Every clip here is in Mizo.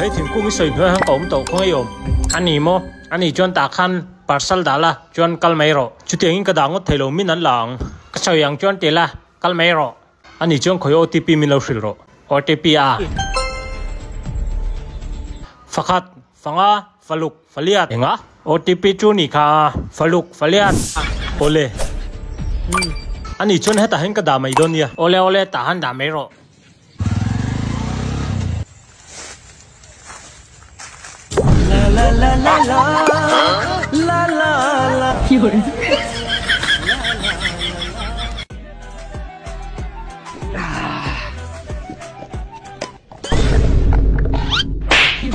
He thingkung i sawi hnuai han ka awm tawh khaw ngei awm. A ni maw? A nih chuan tah khan parcel dah la, chuan kal mai rawh. Chutiangin ka dah ngawt thei lo, min an la ang. Ka sawi ang chuan ti la, kal mai rawh. A nih chuan khawi OTP min lo hrilh rawh. OTP a. Fakhat, fanga, faluk, faliat. Enga? OTP chu ni kha. Faluk, faliat. Awle. A nih chuan hetah hian ka dah mai dawn nia. Awle awle, tah han dah mai rawh.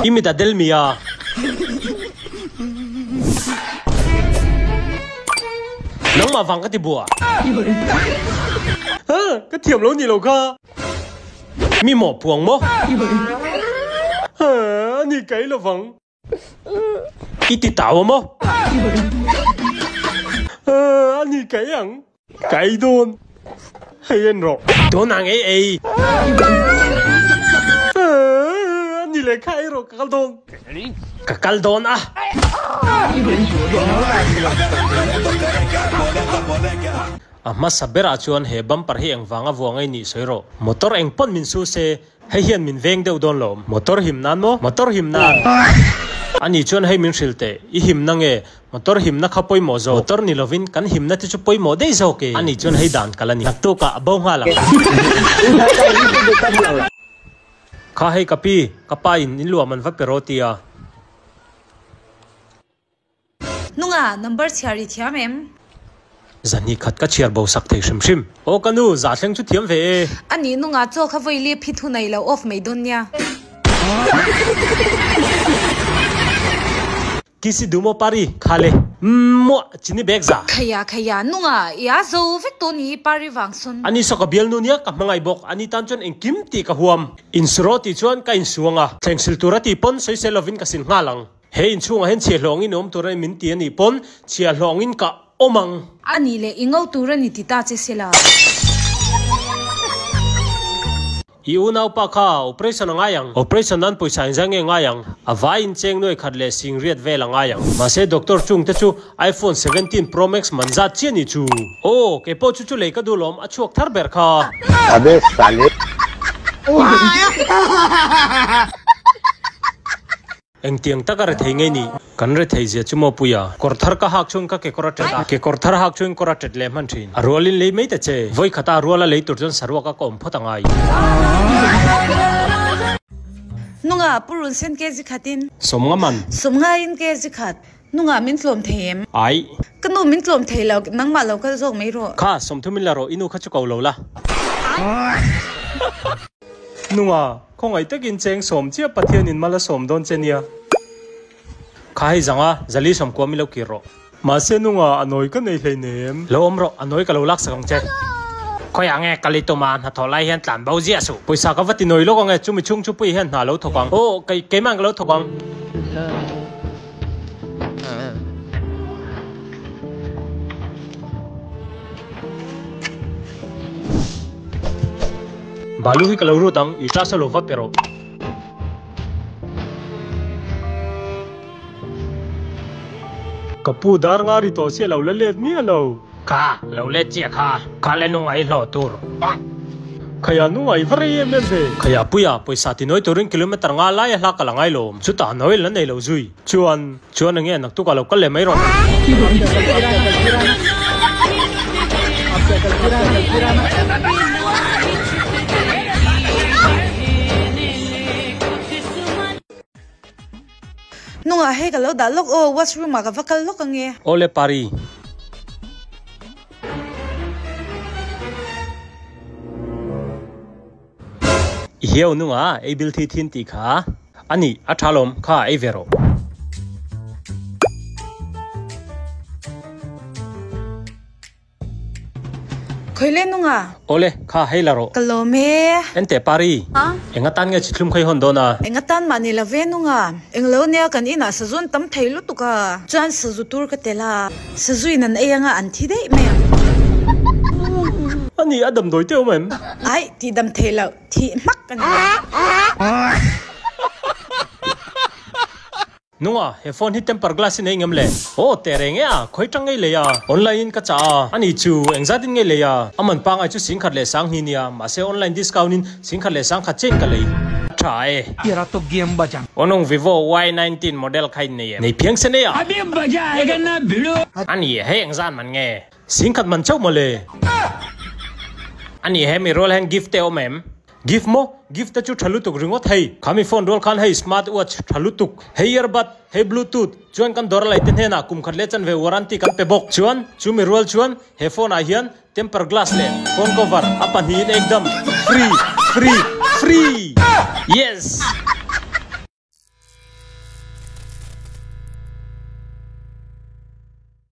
I mit a del mi a. Nangmah vang ka ti bua. Ka thiam lo ni lo kha. Mi mawh puang maw? A ni kai lovang. I ti tau a maw? A ni kai ang. Kai dawn. Hei en rawh. Dawn ang ei ei. A ni leh kha ei rawh ka kal dawn. Ka kal dawn a. A hmasa berah chuan he bumper hi engvanga vuah ngei nih sawi rawh. Motor eng pawn min su se, hei hian min veng deuh dawn lo. Motor him nan maw? Motor him nan. A nih chuan hei min hrilh teh, i himna nge? Motor himna kha pawimawh zawk. Motor ni lovin kan himna te chu pawimawh daih zawk e. A nih chuan hei dan kal a ni. Naktukah a bo nghal ang. Kha hei ka pi, ka pa in in luah man va pe rawh tia. Nunga, number chhiar i thiam em? Zahnih khat ka chhiar bo sak thei hrim hrim. Aw ka nu, zah thleng chu thiam ve e. A nih nunga chaw kha vawi lip hi thu nei lo off mai dawn nia. Kisi dumo pari, kha le. Muah, chini bag za. Khaya khaya, nunga, i a zo vek tawh ni pari vang sawn. Ani saw ka bialnu nia ka hmangaih bawk, ani tan chuan engkim tih ka huam. Insuraw tih chuan ka insuang a, thleng sil tur a tih pawn sawisel lovin ka sil nghal ang. He inchhungah hian chhiahhlawh angin awm tur a min ti a nih pawn chhiahhlawh angin ka awm ang. A nih leh i ngo tur a ni ti ta che sela. I unaupa kha operation a ngai ang. Operation nan pawisa engzah nge ngai ang? A vai in cheng nuai khat leh sing riat vel a ngai ang. Mahse doctor chung te chu iPhone 17 Pro Max man zat chiah ni chu. Aw, kei pawh chu chu lei ka duh lawm, a chhuak thar ber kha. Abe sale. Engtiang taka rethei ngei ni? Kan rethei zia chu maw puia? Kawr thar ka hak chuan ka kekawr a tet a, kekawr thar hak chuan kawr a tet leh hman thin. A rualin lei mai ta che. Vawi khata a ruala lei tur chuan saruak a ka awm phawt a ngai. Nunga purun sen kg khatin. Sawmnga man. Sawmnga in kg khat. Nunga min tlawm thei em? Ai. Ka nu min tlawm thei lo, nangmah lo kal zawk mai rawh. Kha, sawmthu min la rawh, i nu kha chu ko lo la. Nunga, khawngaih takin cheng sawm chiah Pathianin mal a sawm dawn che nia. Kha hei zanga, Zali sawmkua mi lo kir rawh. Mahse nunga, a nawi ka nei hleinem. Lo awm rawh, a nawi ka lo laksak ang che. Khawiah nge kal i tum a, hnathawh lai hian tlan bo ziah suh. Pawisa ka va ti nawi lawk ang e, chumi chhung chu pui hian hna lo thawk ang. Aw, kei, keimah ka lo thawk ang. Balu hi ka lo rut ang, i ta sa lo va pe rawh. Ka pu dar nga ri tawh chiah lo la let miah lo. Kha, lo let chiah kha, kha le nungai hlawh tur. Khaya nungai va rei em em ve. Khaya puia, pawisa ti nawi turin kilometer nga lai a hla ka la ngai lo. Chutah nawi la nei lo zui. Chuan, chuan enge naktuk ah lo kal leh mai rawh. Nungah hei ka lo dah lawk aw, washroom ah ka va kal lawk ange. Awle Pari. I hiau nunga ei bil thi thin tih kha a nih a tha lawm kha ei ve rawh. Khawi le nunga? Awle, kha hei la rawh. Ka lawm e. Ente Pari, eng atan nge chithlum kha i hawn dawn a? Eng atan mah ni lo ve nunga. Eng lo nia kan inah sazun tam thei lutuk a, chuan sazu tur ka tel a, sazuin an ei anga an thi daih mai ang. A nih, a damdawi te awm em? Aih, tih dam theih loh, thih hmak a ni lo. Nunga, he phone hi temper glass i nei ngem le? Aw, teh reng e a, khawi tang ngei lei a? Online in ka chah a, ani chu engzat in ngei lei a? A man pangai chu singkhat leh sang hi nia, mahse online discount in singkhat leh sangkhat chiah in ka lei. A tha e. Tera to game baja. Aw nung Vivo Y19 model kha in nei em? Nei phiang se nei a. Abhi baja aega na bhidu. Ani hei engzat man nge? Singkhat man chauh maw le? Ani he mi rual hian gift te awm em? Gift maw? Gift te chu tha lutuk ringawt hei. Kha mi phone rual khan hei smart watch tha lutuk, hei earbud, hei bluetooth, chuan kan dawr lai te hnenah kum khat leh chanve warranty kan pe bawk. Chuan chu mi rual chuan he phone ah hian temper glass leh phone cover a pahnihin ekdam free, free, free! Yes!